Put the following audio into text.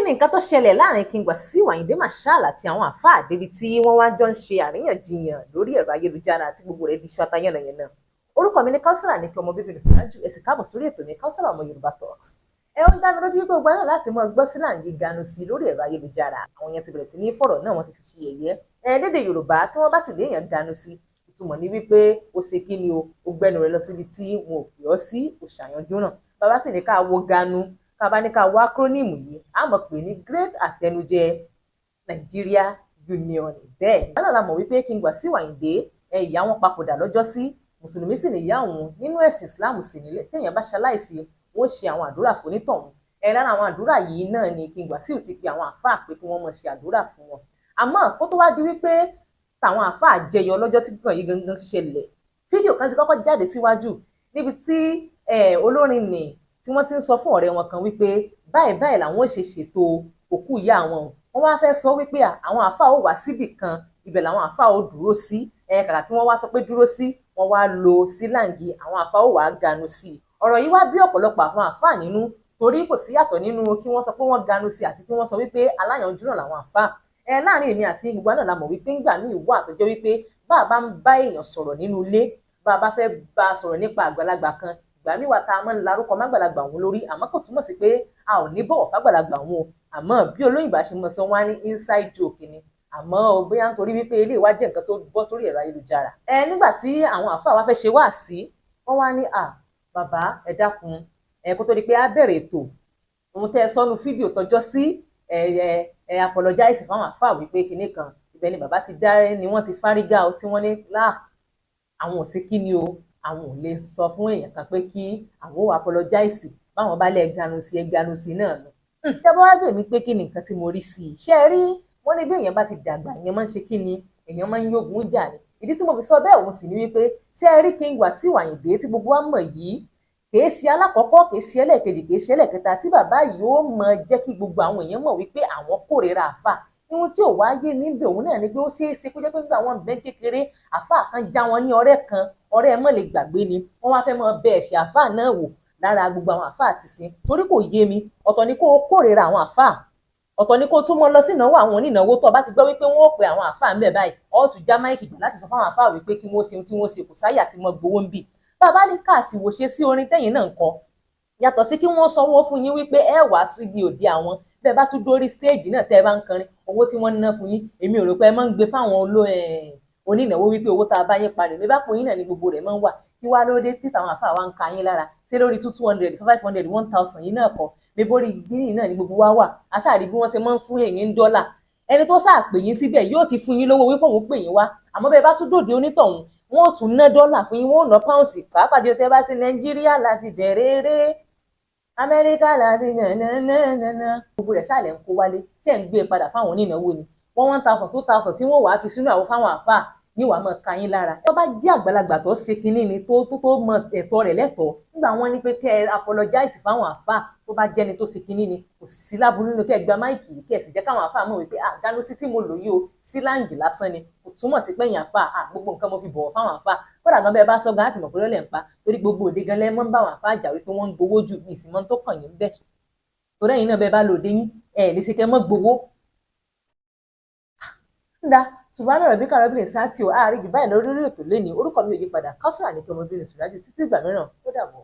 Ni nǹkan tó ṣẹlẹ̀ láàrin King Wasiu Ayinde Marshal àti àwọn àáfàá débi tí wọ́n wá jọ ń ṣe àríyànjiyàn lórí ẹ̀rọ ayélujára tí gbogbo rẹ̀ di iṣu atayánnayànna? Orúkọ mi ní Kausara ní kí ọmọ bíbí Sùrájù. Ẹ sì káàbọ̀ sórí ètò mi, Kausara Ọmọ Yorùbá Talks. Ẹ ó dá mi lójú wípé gbogbo náà láti mọ gbọ́ slang ganu sí lórí ẹ̀rọ ayélujára. Àwọn yẹn ti bẹ̀rẹ̀ sí ní fọ̀rọ̀ náà, wọ́n ti fi ṣe yẹ̀yẹ́. Ẹ lédè Yorùbá, tí wọ́n bá sì léèyàn ganu sí, ìtumọ̀ ní wípé ó ṣe kí ni o, ó gbẹnu rẹ̀ lọ síbi tí wọn ò pè ọ́ sí, ó ṣàyànjú náà. Bàbá sì ní ká wo ganu, ká bá ní ká wá acronym yìí, a mọ̀ pé ní Great Àtẹnujẹ Nigeria Union. Bẹ́ẹ̀ ni náà la mọ̀ wípé King Wasiu Ayinde, ẹ ìyá wọn papòdà lọ́jọ́sí. Mùsùlùmí sì ní ìyá òun, nínú ẹ̀sìn Islam sì nílẹ̀, téèyàn bá ṣaláìsí, wọ́n ṣe àwọn àdúrà fún onítọ̀hún. Ẹ lára àwọn àdúrà yìí náà ni King Wasiu ti pe àwọn àáfàá pé kí wọ́n máa ṣe àdúrà fún wọn. Àmọ́ kó tó wá di wípé tàwọn àáfàá jẹyọ lọ́jọ́ tí kàn yìí gangan ṣẹlẹ̀, fídíò kan ti kọ́kọ́ jáde síwájú níbi tí olórin nì tí wọ́n ti ń sọ fún ọ̀rẹ́ wọn kan wípé báyìí báyìí làwọn ò ṣe ṣètò òkú ìyá àwọn. Wọ́n wá fẹ́ sọ wípé àwọn àáfàá ò wá síbì kan, ibẹ̀ làwọn àáfàá ò dúró sí. Ẹ kàkà kí wọ́n wá sọ pé dúró sí, wọ́n wá lo slang àwọn àáfàá ò wá ganu sí i. Ọ̀rọ̀ yìí wá bí ọ̀pọ̀lọpọ̀ àwọn àáfàá nínú, torí kò sí yàtọ̀ nínú kí wọ́n sọ pé wọ́n ganu sí àti kí wọ́n sọ wípé aláyanjú náà làwọn àáfàá. Ẹ láàrin èmi àti gbogbo náà la mọ̀ wípé ńgbà míì wà tó jẹ́ wípé bá a bá ń bá èèyàn sọ̀rọ̀ nínú ilé, bá a bá fẹ́ bá a sọ̀rọ̀ nípa àgbàlagbà kan, ìgbà míì wà tá a máa ń larúkọ mágbàlagbà òun lórí. Àmọ́ kò túmọ̀ sí pé a ò ní bọ̀wọ̀ fágbàlagbà òun o. Àmọ́ bí olóyìnbá ṣe mọ̀ sọ, wọ́n á ní inside joke ni. Àmọ́ o bóyá nítorí wípé eléyìí wá jẹ́ nǹkan tó bọ́ sórí ẹ̀rọ ayélujára. Ẹ nígbà tí àwọn àáfàá wa fẹ́ ṣe wáàsí, wọ́n wá ní, "À bàbá, ẹ dákun, ẹ kó tó di pé á bẹ̀rẹ̀ ètò, ohun tẹ́ ẹ sọnù fídíò tọjọ́ sí, ẹ ẹ ẹ apologize fáwọn àáfàá wípé kinní kan." Ibẹ̀ ni bàbá ti dá ni wọ́n ti fárígá o, tí wọ́n ní láà àwọn ò sí kíni o, àwọn ò lè sọ fún èèyàn kan pé kí àwọn ò apologize báwọn bá lẹ̀ ganu sí, ẹ ganu sí náà nù. Ṣé bá wá gbè mí pé kí ni nǹkan tí mo rí sí i? Ṣé ẹ rí, wọ́n ní bí èèyàn bá ti dàgbà, èèyàn máa ń ṣe kí ni, èèyàn máa ń yógun jà ni. Ìdí tí mo fi sọ bẹ́ẹ̀ òun sì ni wípé, ṣé ẹ rí King Wasiu Ayinde tí gbogbo wa mọ̀ yìí, kìí ṣe alákọ̀ọ́kọ́, kìí ṣe ẹlẹ́ẹ̀kejì, kìí ṣe ẹlẹ́ẹ̀kẹta tí bàbá yìí ó mọ jẹ́ kí gbogbo àwọn èèyàn mọ̀ wípé àwọn kórìíra àfà. Ihun tí ò wá yé mi bẹ̀ òun náà ni pé ó ṣeé ṣe kó jẹ́ pé nígbà wọn bẹ́ẹ̀ kékeré, àfà kan já wọn ní ọ̀rẹ́ kan, ọ̀rẹ́ mọ̀ lè gbàgbé ni, wọ́n wá fẹ́ mọ bẹ ẹ̀ṣẹ̀ àfà náà wò lára gbogbo àwọn àfà àti sin. Torí kò yé mi, ọ̀tọ̀ ni kó o kórìíra àwọn àfà, ọ̀tọ̀ ni kó o tún mọ lọ sí ìnáwó àwọn onínáwó, tó o bá ti gbọ́ wípé wọ́n ó pe àwọn àfà ńbẹ̀ báyìí, ọ̀ tún já mic gbà láti sọ fáwọn àfà wípé kí wọ́n ṣe ohun tí wọ́n ṣe, kò sáyà tí wọ́n gbowó ń bì. Bàbá ní káàsì wò ṣe sí orin tẹ́yìn náà ń kọ, yàtọ̀ sí kí wọ́n sanwó fún yín wípé ẹ wàá síbi òde àwọn, bẹ́ẹ̀ bá tún dórí stage náà tẹ́ ẹ bá ń kọrin, owó tí wọ́n ń ná fún yín, èmi ò rò pé ẹ máa ń gbé fáwọn onínáwó wípé owó tá a bá yín parí mi bá pò yín náà ní gbogbo rẹ̀ máa ń wà. Kí wá lóde tí táwọn àfáà wa ń ka yín lára ṣé lórí two two hundred, 500, 1,000 yìí náà kọ́ mebórí gíní náà ní gbogbo wa wà? Aṣáàrí bí wọ́n ṣe máa ń fún èyí ń dọ́là. Ẹni tó sáà pè yín síbẹ̀ yóò ti fún yín lówó wípé òun pè yín wá. Àmọ́ bẹ́ẹ̀ bá tún dòde onítọ̀hún, wọ́n ò tún ná dọ́là fún yín, wọ́n ò ná pounds, pàápàá jùlọ tẹ́ bá sí Nàìjíríà láti bẹ̀rẹ̀ eré Amẹ́ríkà láti nànánánánà, gbogbo rẹ̀ ṣáà lẹ̀ ń kó wálé tí ẹ̀ ń gbé e padà fáwọn onínáwó ni. One one thousand, 2,000 tí wọ́n wàá fi sínú àwọn fáwọn àáfàá ní wàá máa ka yín lára. Tó bá jẹ́ àgbàlagbà tó ṣe kinní ni, tó mọ ẹ̀tọ́ rẹ̀ lẹ́tọ̀ọ́, nígbà wọ́n ní pé kẹ́ ẹ apologize fáwọn àáfàá, tó bá jẹ́ni tó ṣe kinní ni, kò sí láburú nínú kẹ́ ẹ gba mic yìí, kẹ́ ẹ sì jẹ́ káwọn àáfàá mọ̀ wípé ah, ganu sí tí mo lò yìí o, slang lásán ni, kò túmọ̀ sí pé ẹ̀yìn àáfàá, ah, gbogbo nǹkan mo fi bọ̀wọ̀ fáwọn àáfàá. Kódà gan bẹ́ẹ̀ bá sọ gan, láti mọ̀ pé lọ́lẹ̀ ń pa, torí gbogbo òde gan lẹ́mọ́ ń bá àwọn àáfàá jà wípé wọ́n ń gbowó jù ní ìsìnmọ́ tó kàn yín bẹ́ẹ̀. Torí ẹ̀yin náà, bẹ́ẹ̀ bá lòdì yín, ẹ̀ lè ṣe kẹ́ mọ́ gbowó ńdá. Ṣùgbọ́n ọ̀rọ̀ bí kàrọ́bìnrin sáà tí ò àárín jù báyìí lórí ètò lẹ́ni. Orúkọ mi ò yí padà, Kausara ní kí ọmọbìnrin sùrájú. Títí ìgbà mìíràn, ó dàbọ̀.